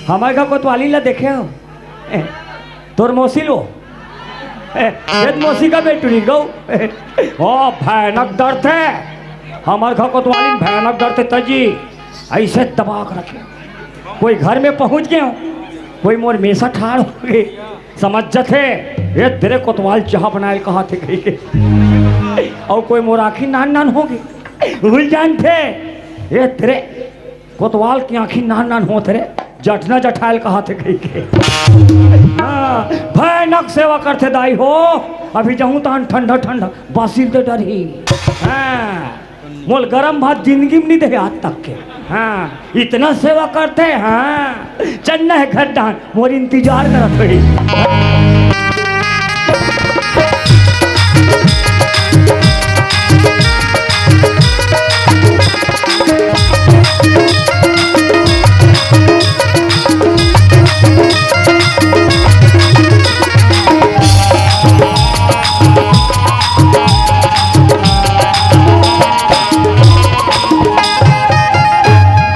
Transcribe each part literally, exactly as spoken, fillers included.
हमर घर कोतवाली ला देखे हो? ए, तोर मौसी लो? ए, ए, मौसी का बेटुरी गौ? ए, ओ, भयानक दर्द हे। हमर घर कोतवाली में भयानक दर्द हे तजी। ऐसे दबा के रखे। कोई घर में पहुंच गए हो, कोई मोर मेसा ठाड़ हो गए, समझ जथे, ए तेरे कोतवाल चाह बनाए कहा थे कही के। और कोई मोर आँखी नान नान हो गई, भूल जानथे, ए तेरे कोतवाल की आँखी नान नान होत रे, जठना जठायल कहा थे कही के। हाँ, भयानक सेवा करथे दाई हो। अभी जाहूँ तहन ठंडा ठंडा बासी दे डरही। हाँ, मोल गरम भात जिंदगी में नहीं दे आज तक के। हाँ, इतना सेवा करथे। हाँ, चन्ना हे घर डान, मोर इंतजार करत होही।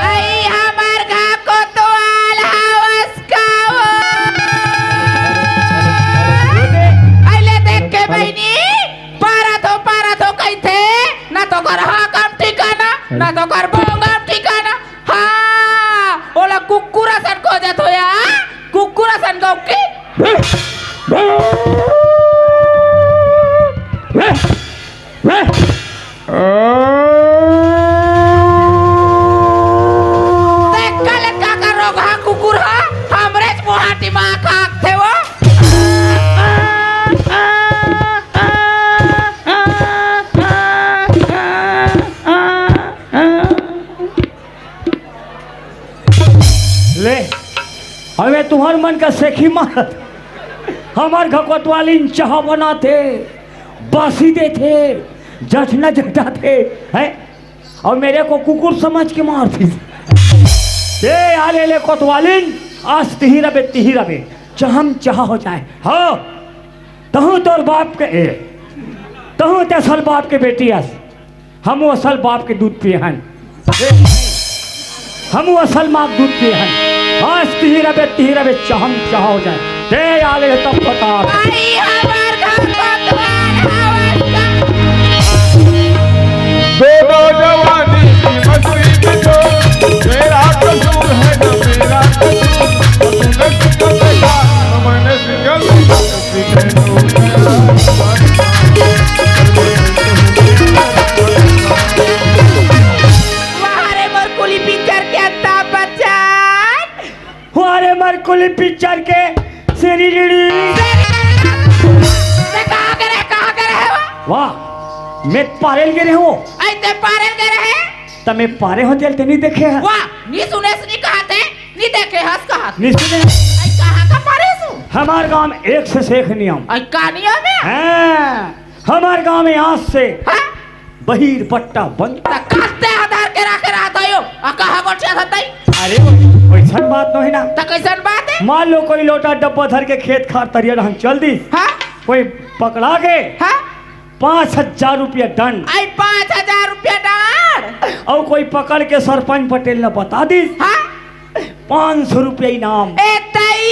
आई हमर घर कोतवाल हवस का वो? अइले देख के बहिनी, पारत हो, पारत हो कहिथे, ना तो कर हाकम ठिकाना, ना तो कर बोंगम ठिकाना। हाँ, ओला कुकुर असन खोजत हो या, कुकुर असन गौ की। देख का ले का का रोगहा कुकुर हा, हमरेच मोहा दिमाग हाकथे वो। ले, अबे तुहर मन का सेखी मारत, हमर घर कोतवालिन चाह बनाथे, बासी देथे, जठना जटाथे, हैं? और मेरे को कुकुर समझ के मारथे। ए, आले ले कोतवालिन, आज तिही रबे, तिही रबे, चहम चहा हो जाए। हो, तहूँ तोर बाप के, ए, तहूँ ते असल बाप के बेटी अस। हमू असल बाप के दूध पिए हन। हमू असल माँ के दूध पिए हन। आज तिही रबे, तिही रबे, चहम चहा हो जाए। ते आले तब बता। आई हमार घर कोतवाल हवस का? दोनों जवानी की मस्ती में तो मेरा कसूर है ना मेरा कसूर। तूने सिंगल देखा, मैंने सिंगल देखा। वाह रे मोर कुली पिक्चर के अमिताभ बच्चन। वाह रे मोर कुली पिक्चर के श्री रीडी। ते कहाँ के रहे, कहाँ के रहे वो? वाह, मैं पारेल के रहे हूँ। ऐ ते पारेल के रहे? त मैं पारे हो तेल ते नहीं देखे है। वाह, नहीं सुने से नहीं कहा थे। नी देखे हस कहत। नी सुने। आई कहाँ का पढ़े सु? हमार गांव में एक से सेख नियम। आई का नियम है? हाँ, हमार गांव में आज से हाँ? बहिर बट्टा बंद। त कस्ते आधार के राखे रहत हो? आ कहाँ गोठिया था तई? अरे, वैसन बात नहीं ना। त कैसन बात है? मान लो कोई लोटा डब्बा धर के खेत खार तरिया ढंग चल दी। हाँ? कोई पकड़ा के हाँ? पाँच हजार रुपया दंड। आई पाँच हजार रुपया दंड। और कोई पकड़ के सरपंच पटेल ने बता दी। हाँ? पाँच सौ रुपया इनाम। ए तई,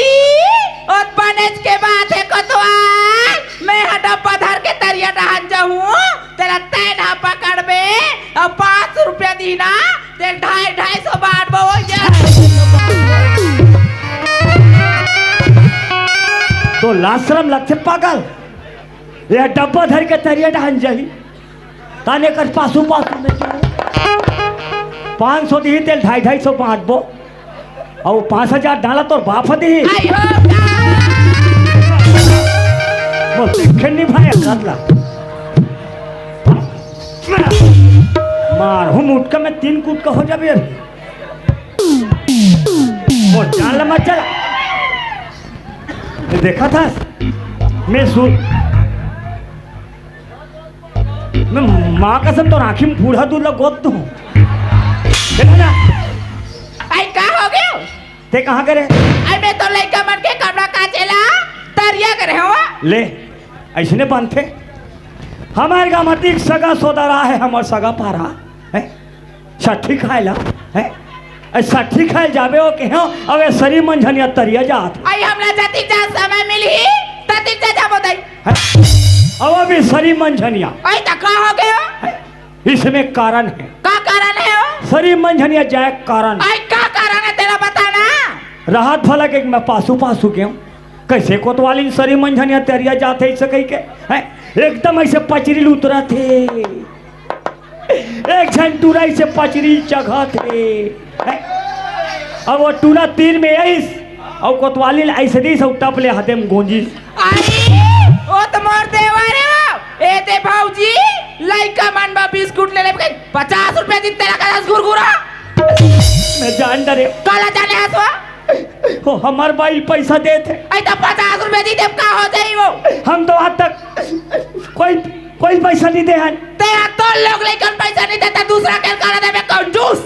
ओत बनेच के बात है कोतवाल। मैं ह डब्बा धर के तरिया डहान जाहूँ, तेला तैं ना पकड़बे, और पाँच सौ रुपया दीना, ते ढाई, ढाई सौ बांटबो हो जाए। तो लाज शरम लगथे पागल। ये डब्बा धर के तरिया डहान जाही। ताने कर पासू पासू में जाहूँ। पाँच सौ दिही तेल ढाई, ढाई सौ बांटबो। अउ पाँच हजार डाला तोर बाप ह दिही। आई हो का? वो देखे नहीं भाई, हाथ ला। मार हूँ मुटका में तीन कुटका हो जाबे अभी। वो जान ला मत चला। ये देखा था? मैं सु-, मैं माँ कसम तोर आँखी में बूढ़ा दूध ला गोद दूँ। देखा ना? आई का हो गयो? ते कहाँ करे? आई मैं तो लइका मन के कपड़ा काचे ला तरिया करे हूँ। ले, ऐसने बनथे। हमारे गाँव में एक सगा सोदरा है, हमार सगा पारा है। छठी खाए ला, हैं? ऐसा ठीक है, जाबे हो के हो, अबे सरी मंझनिया तरिया जात। आई हमला जतिक जा समय मिलही, ततिक जा जाबो दाई। अब अभी सरी मंझनिया। आई त का हो गयो? इसमें कारण है। का कारण है हो? सरी मंझनिया जाए कारण। आई का कारण है तेला बता ना। राहत भला के मैं पासू पासू के हूँ। कैसे कोतवालिन सरी मंझनिया तरिया जात है, इसे कही के? हैं? एकदम ऐसे पचरी ल उतरत हे। एक झन टूरा ऐसे पचरी ल चघत हे। हैं? अब वो टूरा तीर में आइस, अउ कोतवालिन ऐसे दिस, अउ टप ले हाथे में गोंजिस। आई, ओ त मोर देवर हे वो। ए दे भौजी, लइका मन बर बिस्कुट ले लेबे कहि, पचास रुपया दिन तेला का दस गुरगुरा। मैं जान डरे। काला जाने हस वो? ओ, हमर बाई पैसा देत हे। अई त पचास रुपया दी देब, का हो जाई वो? हम तो आज तक कोई, कोई पैसा नहीं दे हन। ते हा तोर लोग लइकन पैसा नहीं देता, दूसरा के काला देबे कंजूस।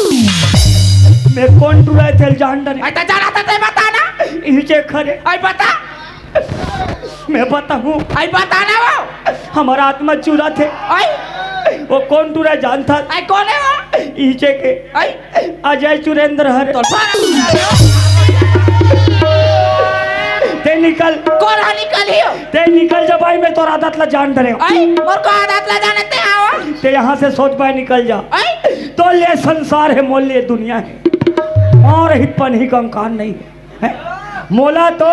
मैं कोन टूरा हे तेला जान डरे। अई त जाना था ते बता ना। इही चेक करे। अई बता। मैं बताहूँ। अई बता ना वो। हमर आत्मा चुरत हे। अई। वो कोन टूरा हे जानथस? अई कोन हे वो? इही चेक हे। अई। अजय चुरेंद्र हरे। तो ते निकल। कोन हा निकलही हो? ते निकल जा बाई, मैं तोर आदत ला जान डरे हूँ। अई, मोर का आदत ला जाने ते हव? ते यहाँ से सोच बाई निकल जा। अई। तोर ले संसार हे, मोर ले दुनिया हे। अउ रहित पनही कंकाल नहीं हे। हैं? मोला तो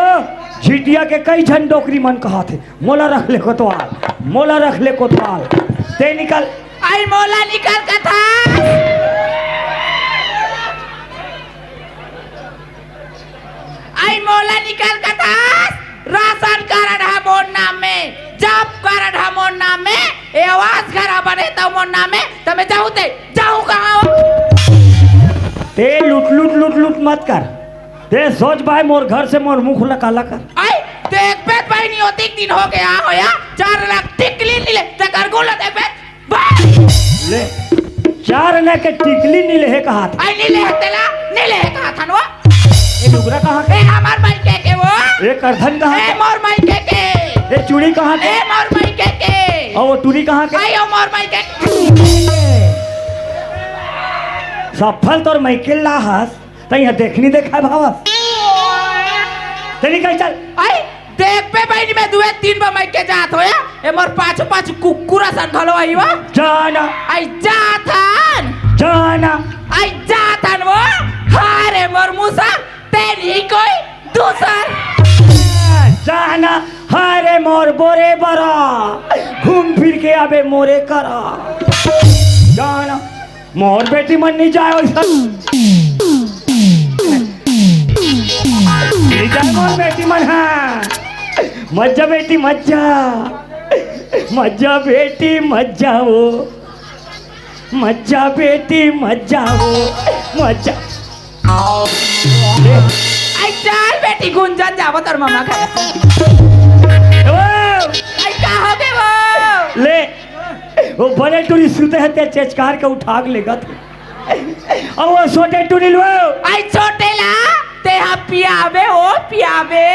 झिटिया के कई झन डोकरी मन कहाथे, मोला रख ले कोतवाल, मोला रख ले कोतवाल। ते निकल। अई मोला निकल कथा। अई मोला निकल कथा। राशन कारड हा मोर नाम में, जॉब कारड हा मोर नाम में, ए आवास घर हा बने त मोर नाम में, त मैं जाहूँ ते, जाहूँ कहाँ हो? ते लुट, लुट, लुट, लुट मत कर। ते सोच बाई मोर घर से मोर मुख ला काला कर। अई, देखबे त बाई नियोतिक दिन हो गया हो या, चार आना टिकली नी ले, ते कर गुला देखबे। बाई! ले, चार आना के टिकली नी लेहे कहाथे। अई नी लेहे तेला, नी लेहे कहाथन वो। ए लुगरा कहाँ के? ए हमर मायके के वो। ए करधन कहाँ ए के? मोर मायके के। ए चूड़ी कहाँ के? ए मोर मायके के। अउ वो टूरी कहाँ के? अई ओ मोर मायके के। सफल तोर मायके ला हस। तैं ह देखनी देखाय भावस। ते निकल चल। अई, देखबे बहिनी, मैं दुए तीन बार मायके जात हों या, ए मोर पाछू पाछू कुकुर असन घलो आही वो। जाना। अई जाथन। जाना। अई जाथन वो। हाय रे मोर मुसर, ते नहीं कोई दूसर। जाना। हाय रे मोर बोरे बरा, घूम फिर के आबे मोरे करा। जाना। मोर बेटी मन नहीं जाय वइसन। नहीं जाय मोर बेटी मन, हाँ। मत जा बेटी, मत जा। मत जा बेटी, मत जा वो। मत जा बेटी, मत जा वो। मत जा। अई चल बेटी, गुंजन जाबो तोर ममा घर। ओ! अई का हो गे वो? ले, वो बड़े टूरी सुते हे, ते चेचकार के उठा के लेगत हे। अउ वो छोटे टूरी लो। अई छोटे ला, ते हा पियाबे हो, पियाबे।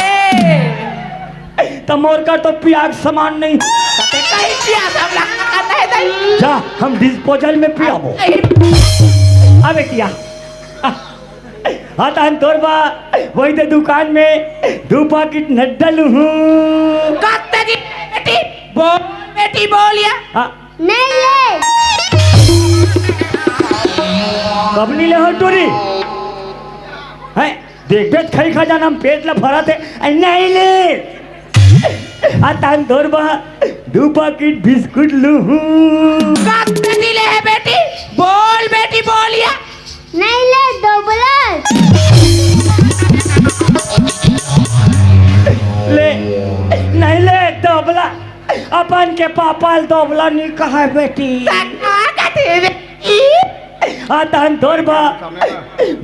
त मोर कर तो पियाक समान नहीं। ते कहीं पिया सब लगता करना हे दाई। जा, हम डिस्पोजल में पियाबो। अई। अबे किया। हाँ, तहन तोर बा, वही ते दुकान में दू पाकिट नड्डा लूहूँ। कत्ते जी बेटी, बोल बेटी, बोल या। हाँ। नहीं ले। कब नहीं ले हो टूरी? हैं? देख, देख, खई खजाना में पेट ला भरत हे। अई, नहीं ले। आ, तहन तोर बा, दू पाकिट बिस्कुट लूहूँ। कत्ते जी ले हे बेटी? बोल बेटी, बोल या। नहीं ले, दोबला। ले, नहीं ले, दोबला। अपन के पापा ल दोबला नहीं कहा बेटी। त का कथे बेटी? आ तहन तोर बा,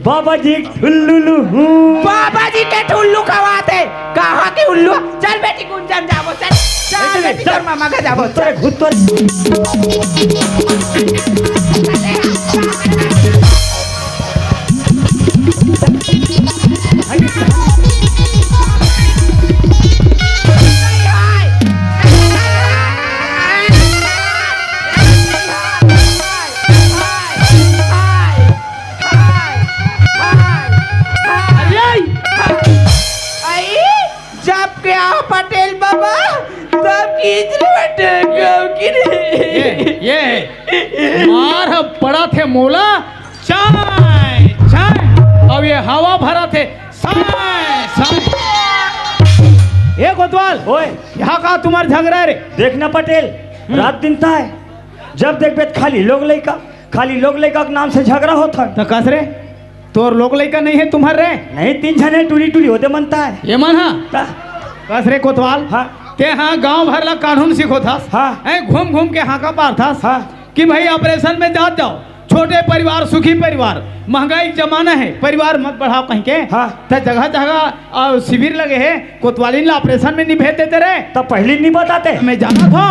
बाबा जी के ठुल्लू लूहूँ। बाबा जी के ठुल्लू खवाथे। कहाँ के उल्लू? चल बेटी, गुंजन जाबो, चल। चल बेटी, चल। तोर मामा घर जाबो, चल। तोरे भूत तोरे। इजरे बटे गाँव की रे। ये, ये मार ह पड़त हे मोला, चाय, चाय। अब ये हवा भरत हे, साय, साय। ए कोतवाल, ओए। यहाँ का तुम्हार झगड़ा रे? देख ना पटेल, हम्म। रात दिन ताय, जब देखबे त खाली लोग लइका, खाली लोग लइका के नाम से झगड़ा होत हन। त कस रे? तोर लोग लइका नहीं हे तुम्हर रे? नहीं, तीन झने टूरी टूरी होते मनता है। ये मन हा? ता। कस रे कोतवाल? हाँ। ते हाँ गांव भर ला कानून सिखोथस। हाँ। हैं, घूम घूम के हांका पारथस। हाँ। कि भाई ऑपरेशन में जात जाओ, छोटे परिवार सुखी परिवार, महंगाई के जमाना है, परिवार मत बढ़ाओ कहिके। हाँ। त जगह जगह, आ, शिविर लगे हे, कोतवालिन ला ऑपरेशन में नहीं भेज देते रे। त पहली नहीं बताते। मैं जाना था।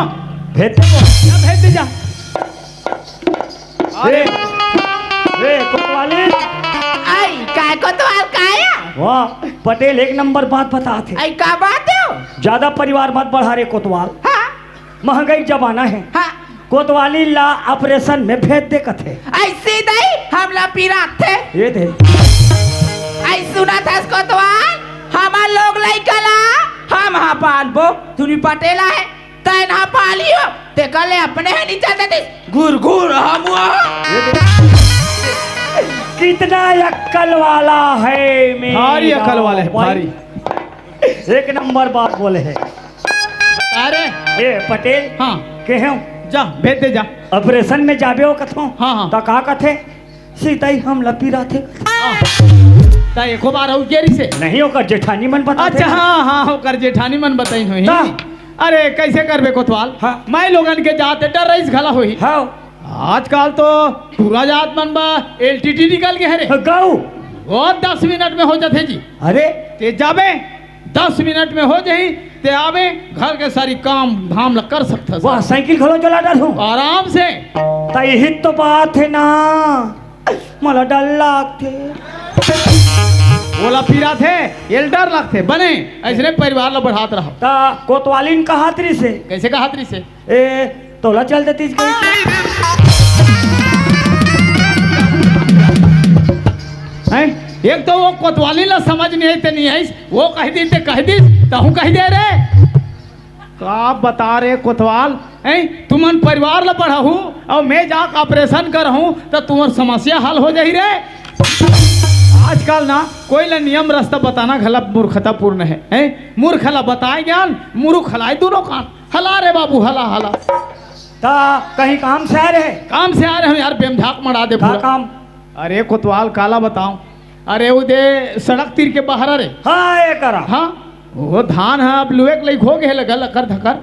भेज दे। जा भेज दे जा। अरे, रे, कोतवाली। आई, काय कोतवाल, काय? वाह, पटेल एक नंबर बात बतात हे। आई, का बात हे? ज्यादा परिवार मत बढ़ा रे कोतवाल। हाँ। महंगाई जमाना हे। हाँ। कोतवाली ला ऑपरेशन में भेज दे कथे। ऐसे दई, हमला पिरात हे। ये दे। आई, सुनत हस कोतवाल, हमर लोग लइका ला, हम हा पालबो, तुनी पटेल आहे। तैं ना पालियो, तेकर ले अपने ह नी चल देतिस, घुर घुर हमुआ। कितना अक्कल वाला है मेरा भारी अक्कल वाले है, भाई। भारी। एक नंबर बात बोले है। अरे। ए, पटेल। हाँ। के हूँ? जा, भेज दे जा। ऑपरेशन में जाबे हो कथो? हाँ, हाँ। त का कथे? सीता ही हम लपी रहते। हाँ। त एको बार हो गेरी से? नहीं, ओकर जेठानी मन बताते अच्छा, हैं। हाँ, हाँ, ओकर जेठानी मन बताइन होही। ता? अरे, कैसे करबे कोतवाल? हाँ। मैं लोगन के जाते डर रईस घला होही। हाँ। आजकल तो टूरा जात मन बा, एलटीटी निकल गे हरे। गऊ। वो दस मिनट में हो जाथे जी। अरे। ते जाबे, दस मिनट में हो जाही, ते आबे, घर के सारी काम धाम ला कर सकथस। वाह, साइकिल घलो चला डरहूँ। आराम से। त यही तो बात है ना। मोला डर लागथे। ओला पीराथे, एल डर लागथे। बने, अइसने परिवार ला बढ़ात रहो। त कोतवालिन कहत रिसे। कैसे कहत रिसे? ए, तोला चल देतिस कहीं। हैं? एक तो वो कोतवालिन ला समझ नहीं आई, ते नहीं आइस, वो कह दी, ते कह दी, तहूँ कह दे रे। का बता रे कोतवाल, हैं? तुमन परिवार ला बढ़ाहू अउ मैं जाके ऑपरेशन करहूँ त तुम्हर समस्या हल हो जाही रे। आजकल ना कोई ला नियम रास्ता बताना घला मूर्खतापूर्ण है, हैं? मूर्ख ला बताए ज्ञान, मुरुख हलाए दोनों कान। हला रे बाबू, हला, हला। त कहीं काम से आए रहे? काम से आए रहे यार, बेमझाक मड़ा दे का पूरा। काम? अरे कोतवाल, काला बताओ, अरे, वो दे सड़क तीर के बाहर रे। हाँ, ये करा। हाँ, वो धान ह, अब लुए के लइक हो गे हे, लगा लकर धकर।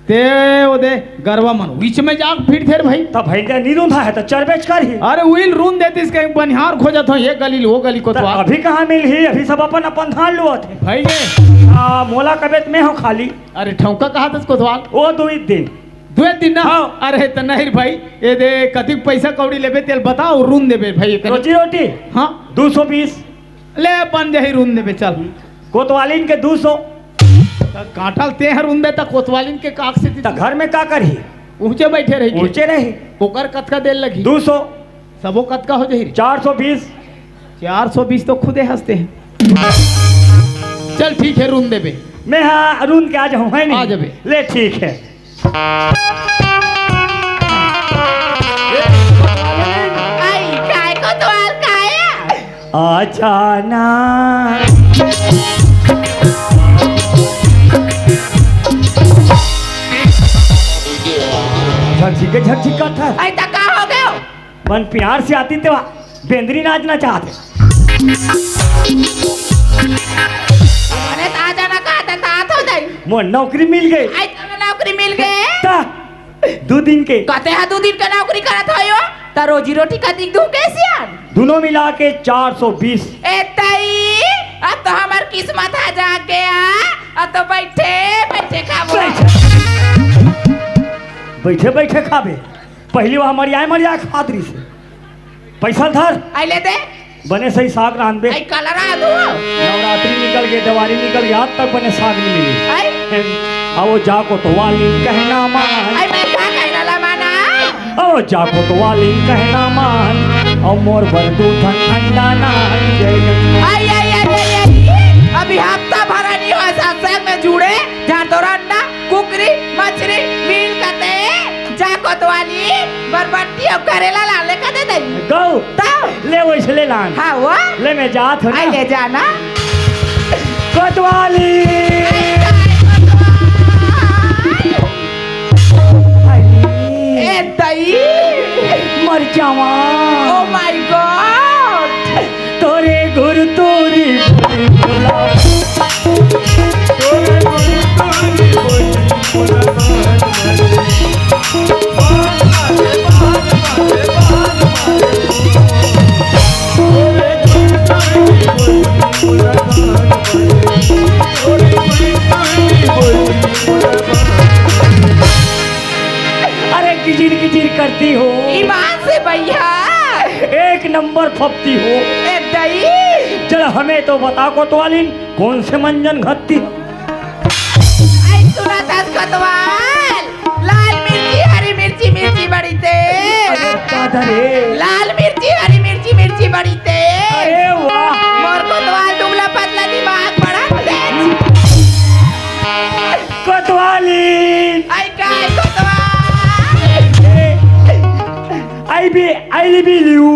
ते वो दे गरवा मन बीच में जाके फिरथे रे भाई। तब भाई दे नी रूंधा है, त चरबेच करही। अरे, उइल रूंध देतिस कहीं बनिहार खोजत हो, ये गली ले, वो गली त कोतवाल। अभी कहाँ मिलही? अभी सब अपन अपन धान लुअत हे। भाई गे। आ, मोला कबे त मैं हो खाली। अरे, ठौका कहा तस कोतवाल? वो दुई दिन। दुए दिन ना? हाँ। अरे, त नहीं रे भाई, ये दे, कतिक पैसा कौड़ी लेबे, तेल बताओ, रूंध देबे भाई, इतने। रोजी रोटी? हाँ। दू सौ बीस। ले, बन जाही, रूंध देबे, चल। कोतवालिन के दू सौ। त काटल ते ह रूंध दे, त कोतवालिन के काक से त घर में का करही? ऊंचे बैठे रही के। ऊंचे रही। ओकर कतका देर लगही? दू सौ। सबो कतका हो जाही रे? चार सौ बीस। चार सौ बीस तो खुदे हंसते हैं। चल, ठीक है, रूंध देबे। मैं हाँ, रूंध के आ जाऊँ, है नहीं? आ जाबे। ले, ठीक है। आई, काय कोतवाल, काय? आ जाना। झकझिके झकझिकात हे। आई, त का हो गयो? मन प्यार से आतिस तेवा बेंदरी नाचना चाहत हे। अरे, त आ जाना का, त, त आत हो जाई। मोर नौकरी मिल गे। आई, तोला नौकरी मिल गे? त, दू दिन के। कते हा दू दिन के नौकरी करत हो यो? त रोजी रोटी कतिक दूँ के सियान? दूनों मिला के चार सौ बीस। ए तई, अब तो हमर किस्मत हा जाग गया। अब तो बैठे, बैठे खाबो। बैठे, बैठे, बैठे खाबे। पहली बार मरियाए, मरियाए खात रहिस हे। पैसा धर। आई ले दे। बने सही साग रांधबे। आई काला रांधू। नवरात्रि निकल गे, देवारी निकल गे, आज तक बने साग नहीं मिली। आई। आओ जा कोतवालिन कहना मान। आई मैं का कहना ला माना? आओ जा कोतवालिन कहना मान। आओ मोर बर दू ठन अंडा ना। जय जय। आई, आई, आई, आई, आई। अभी हफ्ता भर नहीं हुआ सत्संग में जुड़े, जहाँ तोर अंडा, कुकरी, मछली, बरबट्टी अउ करेला ला ले का दे दई। गौ। तब? ले वइसे ले लान। हाँ, वो? ले मैं जात हूँ ना। आई ले जाना। कोतवाली। आई, कोतवाल। आई। ए दई। मर जावा। Oh my God। तोरे गुरु तोरी बोली बोला। तोरे गुरु तोरी बोली बोला। अरे किचिर किचिर करती हो। ईमान से भैया। एक नंबर फपती हो। ए दई। चल हमें तो बता कोतवालिन, कौन से मंजन घत्ती हो? आई सुना दस कोतवाल, लाल मिर्ची, हरी मिर्ची, मिर्ची बड़ी तेज। अरे दादा रे। लाल मिर्ची, हरी मिर्ची, मिर्ची बड़ी तेज। अरे वाह। मोर कोतवाल दुबला पतला दिमाग बड़ा तेज। कोतवाली। आई काय कोतवाल? आई भी, आई भी लियू।